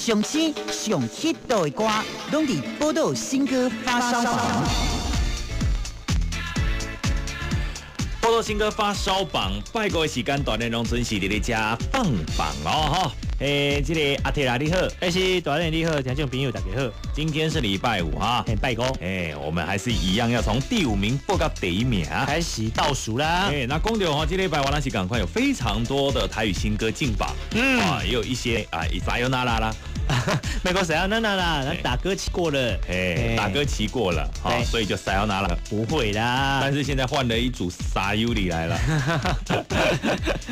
上新上 hit 的歌，攏佇寶島新歌發燒榜。寶島新歌發燒榜，拜五的時間段咧，攏準時佇咧遮放榜哦，吼！欸，這個阿提拉你好，欸是大練你好，聽眾朋友大家好。今天是禮拜五啊，拜五。欸，我們還是一樣要從第五名報到第一名，開始倒數啦。欸，那講著吼，這禮拜我咱是趕快有非常多的台語新歌進榜，啊，也有一些啊，撒由那拉啦。美國撒由那拉啦，那打歌期過了，哎，打歌期過了，好，所以就撒由那拉。不會啦，但是現在換了一組撒尤里來了。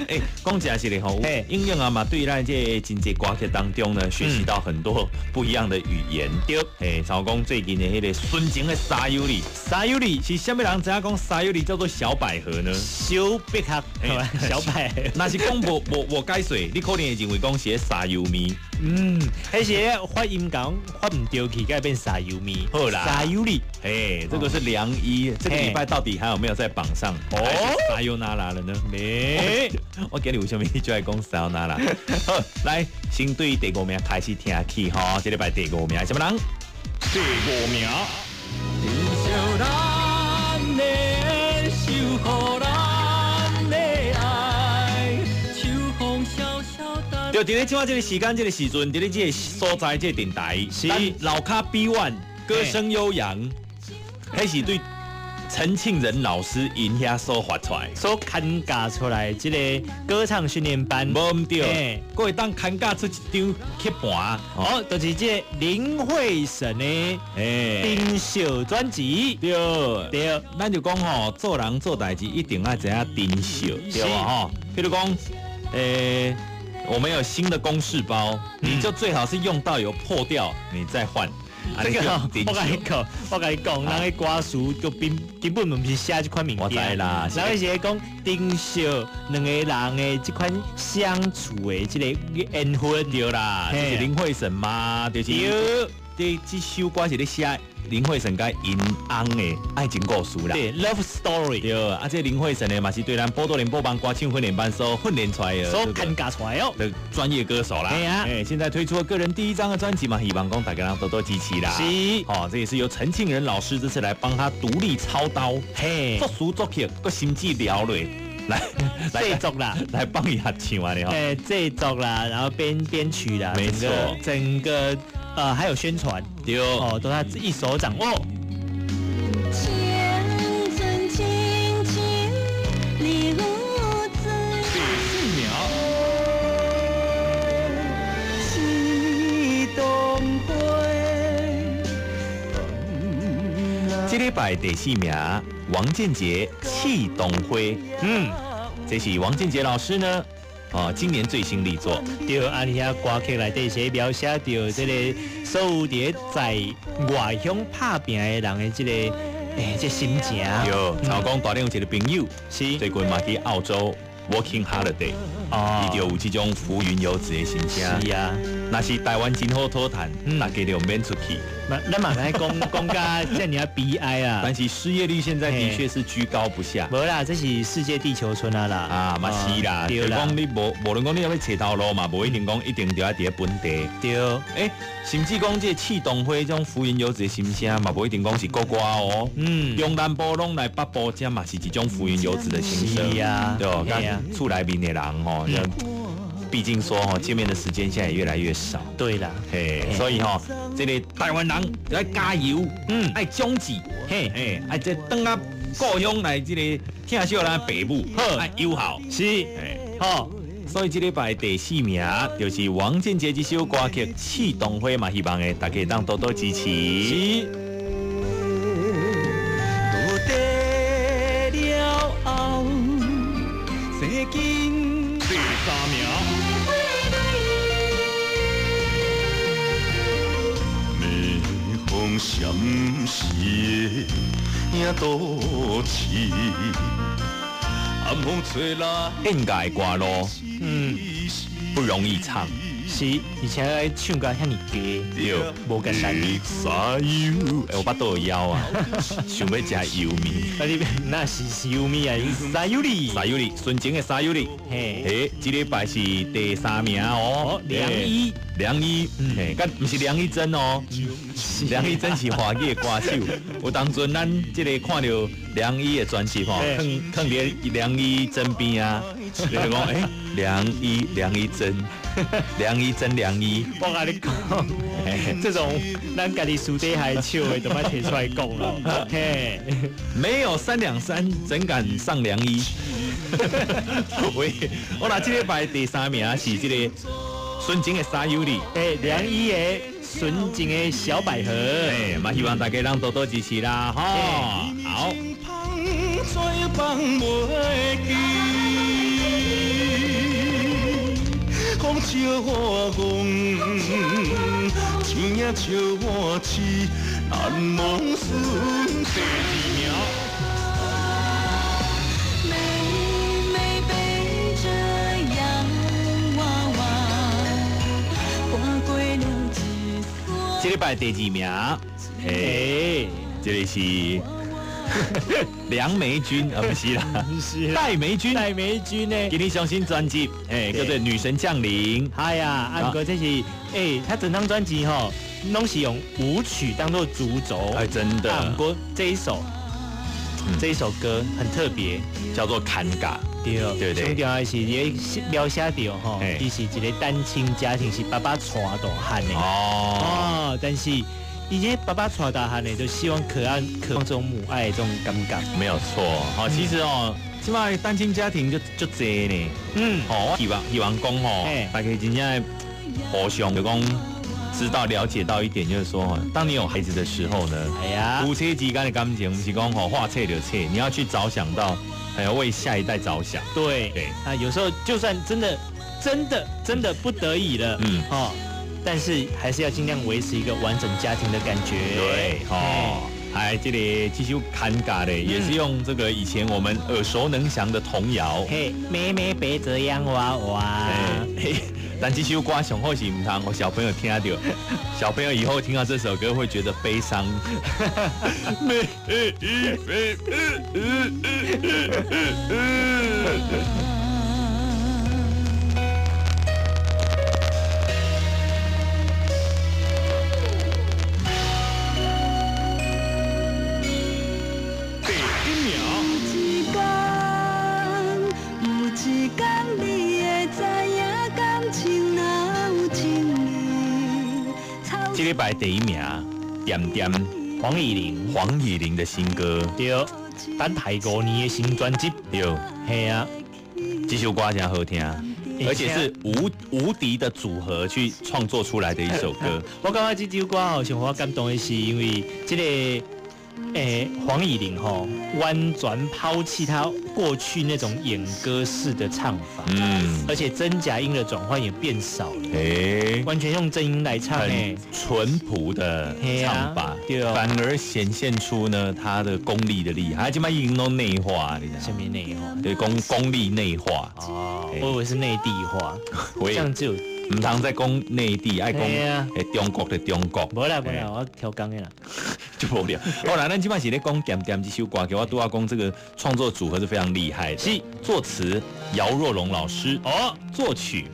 哎，講真實的吼，應用啊嘛，對咱這真濟歌曲當中呢，學習到很多不一樣的語言。對，哎，像講最近的彼個純情的撒尤里，撒尤里是啥物人知影講撒尤里叫做小百合呢？小百合，小百合。若是講無無無解釋，你可能會認為講是撒尤咪。嗯，彼是發音講發毋著去，改變撒尤咪。好啦，撒尤里，哎，這個是良醫，這個禮拜到底還有沒有在榜上？哦，撒尤那拉了呢？沒，我今日為啥物就愛講撒由那拉？好，來，先對第五名開始聽起吼，這禮拜第五名是啥物人？第五名。珍惜咱的守護咱的愛，秋風蕭蕭等。對，佇咧這馬這個時間，這個時陣，佇咧這個所在，這個電台，是老卡 B One 歌聲悠揚，彼是對陳慶仁老師𪜶遐所發出來，所牽教出來這個歌唱訓練班，無毋對，閣會當牽教出一張曲盤，哦，就是這個林慧嬸的珍惜專輯，對對，咱就講吼，做人做代誌一定愛知影珍惜，對吧？吼，譬如講，我們有新的公事包，你就最好是用到有破掉，你再換。這個我共你講，我共你講，人的歌詞就根本毋是寫這款物件。我知啦，人是講珍惜兩個人的這款相處的這個緣分。對啦，就是林慧嬸嘛，就是這這首歌是咧寫林慧嬸佮𪜶翁的愛情故事啦。對，Love Story。對，啊，這林慧嬸呢嘛是對咱寶島聯播網歌唱訓練班所訓練出來的，所牽教出來哦的專業歌手啦。對啊，哎，現在推出了個人第一張的專輯嘛，希望講大家人多多支持啦。是，哦，這也是由陳慶仁老師這次來幫他獨立操刀，嘿，作詞作曲，閣甚至療落來製作啦，來幫伊合唱啊，你吼。哎，製作啦，然後編曲啦，沒錯，整個。還有宣傳，對哦，都他一手掌握。青春親像流水。第四秒。刺冬花。這禮拜第四名，王建傑《刺冬花》。嗯，這是王建傑老師呢。哦，今年最新力作。對，啊，你遐歌曲內底寫描寫著這個所有佇在外鄉拍拚的人的這個這心情。對，像講大嶺有一個朋友，是最近嘛去澳洲 working holiday，哦，伊就有這種浮雲遊子的心情。是啊，若是台灣真好討趁，大家就毋免出去。咱嘛來講講甲遮爾悲哀啊！但是失業率現在的確是居高不下。無啦，這是世界地球村啊啦。啊，嘛是啦，對啦。就講你無無論講你欲揣頭路嘛，無一定講一定著愛佇咧本地。對。欸，甚至講這個刺冬花這種浮雲遊子的心聲嘛，無一定講是國外哦。中南部攏來北部，這嘛是一種浮雲遊子的心聲。是啊。對，佮厝內面的人吼。畢竟說吼，見面的時間現在也越來越少。對啦，嘿，所以吼，這個台灣人愛加油，愛長志，嘿，嘿，愛這轉啊故鄉來這個疼惜咱爸母，好，愛友好，是，嘿，好。所以這禮拜第四名就是王建傑這首歌曲《刺冬花》嘛，希望的大家當多多支持。是。落地了後，世間第三名。風閃時的都市，暗風吹來，應該歌路，不容易唱，是，是，而且愛唱甲遐爾低，對，無簡單。沙油，欸，我腹肚會枵啊，想欲食油麵。啊，你那是油麵啊？沙尤里，沙尤里，純情的沙尤里。嘿，欸，這禮拜是第三名哦。梁一，梁一，嘿，佮毋是梁一珍哦，梁一珍是華語的歌手。有當陣咱這个看著梁一的專輯吼，囥佇梁一珍邊啊，就講欸，梁一，梁一珍，梁一珍，梁一。我共你講，這種咱家己私底下笑的，都愛提出來講咯。嘿，沒有三兩三，怎敢上梁一？喂，我來這禮拜第三名是這个純情的沙尤里，欸，梁一的純情的小百合，欸，嘛希望大家能多多支持啦，吼，好。風笑我戇，青影笑我痴，難忘順第二名。妹妹背著洋娃娃，跨過了紙索。這禮拜第二名，嘿，這个是梁梅君啊，不是啦，戴梅君，戴梅君呢？今年上新專輯，欸，叫做《女神降臨》。哎呀，啊，毋過這是，欸，他整張專輯吼，攏是用舞曲當做主軸。哎，真的。啊，毋過這一首，這一首歌很特別，叫做《坎嘎》。對，對對。上重要的是，伊描寫著吼，伊是一个單親家庭，是爸爸帶大漢的。哦。但是。以前爸爸帶大漢的，就希望渴望這種母愛這種感覺。沒有錯，好，其實哦，這擺單親家庭就足濟呢。嗯，哦，我希望講哦，大家真正互相就講知道了解到一點，就是說，當你有孩子的時候呢，哎呀，夫妻之間的感情，不是講吼話切就切，你要去着想到，還要為下一代着想。對對，啊，有時候就算真的真的真的不得已了，嗯，哦。但是還是要盡量維持一個完整家庭的感覺。對，哦，哎，這裡這首坎嘎的也是用這個以前我們耳熟能詳的童謠。嘿，妹妹背著洋娃娃。嘿，但這首歌上好是毋通予小朋友聽著，小朋友以後聽到這首歌會覺得悲傷。妹妹。這禮拜第一名，點點黃以玲，黃以玲的新歌，對，等待5年的新專輯，對，係啊，這首歌真好聽，而且是無敵的組合去創作出來的一首歌。我感覺這首歌吼，上我感動的是，因為這個黃以玲吼，完全拋棄她過去那種演歌式的唱法，嗯，而且真假音的轉換也變少了，欸，完全用真音來唱，很淳樸的唱法，對，反而顯現出呢他的功力的厲害，這擺已經攏內化，你知道？什麼內化？對，功力內化。哦，我以為是內地化，這樣就。毋通再講內地，愛講中國的中國。無啦無啦，我調工的啦，就無聊。好啦，咱這擺是咧講點點這首歌，我拄仔講這個創作組合是非常厲害的。是作詞姚若龍老師，哦，作曲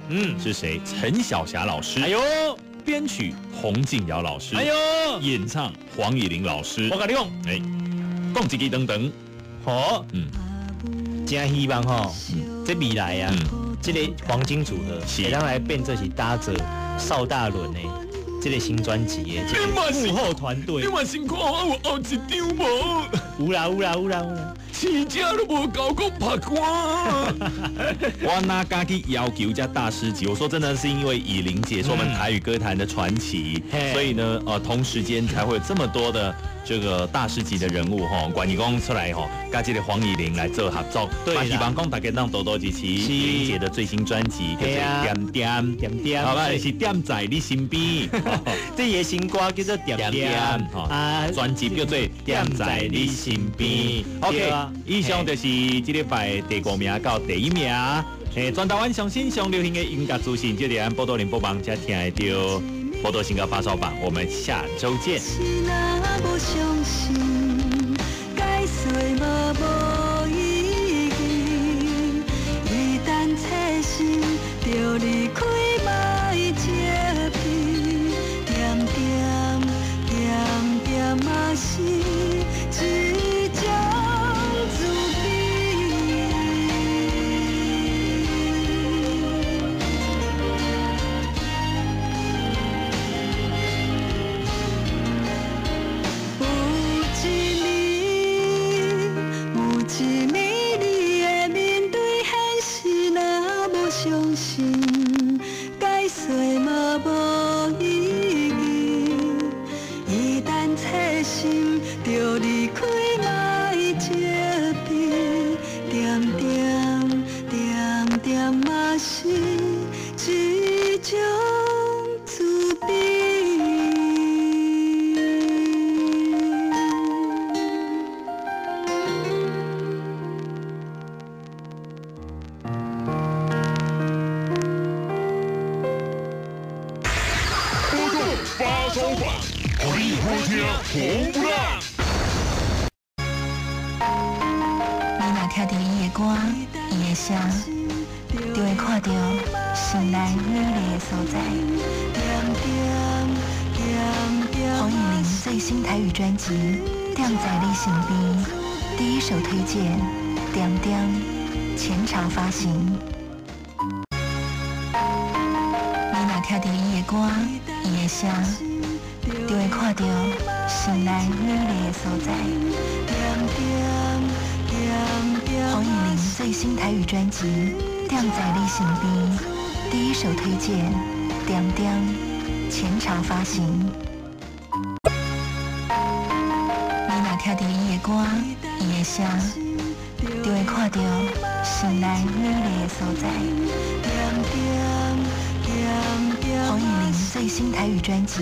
是誰？陳小霞老師。哎呦，編曲洪敬堯老師。哎呦，演唱黃以玲老師。我共你講，欸，講一支等等。好，嗯，真希望吼，這未來啊。這个黃金組合，會當來變做是搭著邵大倫的這个新專輯的這個幕後團隊。你嘛先看我有後一張無？有啦有啦有啦有啦，錢車都無夠，閣拍歌。我哪敢去要求這大師級？我說真的是因為以玲姐是我們台語歌壇的傳奇，所以呢，同時間才會有這麼多的這個大師級的人物吼，關於講出來吼，佮這個黃以玲來做合作，對，希望講大家能多多支持以玲姐的最新專輯，叫做《點點點點》，好吧，是點在你身邊。這个新歌叫做《點點》啊，專輯叫做《點在你身邊》。OK，以上就是這禮拜第五名到第一名。嘿，全台灣上新上流行的音樂資訊，就佇咱寶島聯播網才聽得著。寶島新歌發燒榜，我們下週見。是若無相信，解說嘛無意義。一旦切心，就離開，莫責備。點點點點嘛是一種自卑。有一暝，有一暝，你會面對現實，若無相信，解說嘛無意義。一旦切心，就離開，莫責備。點點點點嘛是一種自卑。波動發燒榜，予你好聽紅不讓。你若聽著伊的歌，伊的聲，就會看著心內美麗的所在。黃以玲最新台語專輯《踮在你身邊》，第一首推薦《點點》，前朝發行。你若聽著伊的歌，伊的聲，就會看著心內美麗的所在。黃以玲最新台語專輯《踮在你身邊》，第一首推薦《點點》，前朝發行。你若聽著伊的歌，伊的聲，就會看著心內美麗的所在。黃以玲最新台語專輯《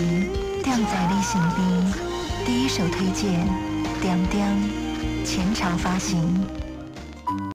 踮在你身邊》，第一首推薦《點點》，前朝發行。